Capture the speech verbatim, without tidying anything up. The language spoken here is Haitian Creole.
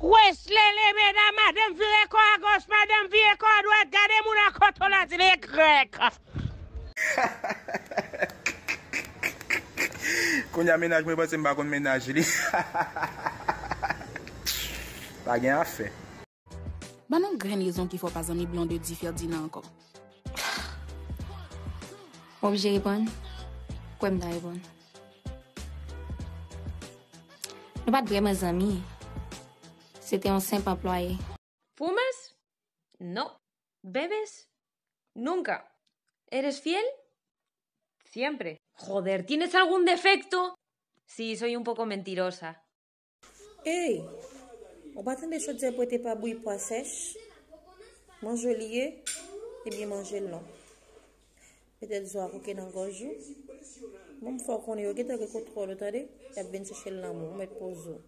Wesley, le medam, madanm vire kò a goch, madanm vire kò a dwat, gade moun a kote w la, di li ekrèk. Kounye a mennaj mwen panse m pa konn mennaj li. Pa gen afè. Ban nou grenn rezon ki fè w pa zanmi Blondedy Ferdinand ankò. Mwen oblije reponn? Kwè m ta reponn. Nou pa t vrèman zanmi. Se te yon senp anplwaye. ¿Fumas? No. ¿Bebes? Nunca. ¿Eres fiel? Siempre. Joder, ¿tienes algún defecto? Sí, soy un poco mentirosa. Ey! Ou pa tande chodyè pwete pa bouyi pwa sèch? Manje li ye, ebyen manje l non. Petèt zo a koke nan gòj ou. Bon, m fè w konnen yo gentan gen kontwòl ou tande, y ap vin chèche l nan men w, ou mèt poze w.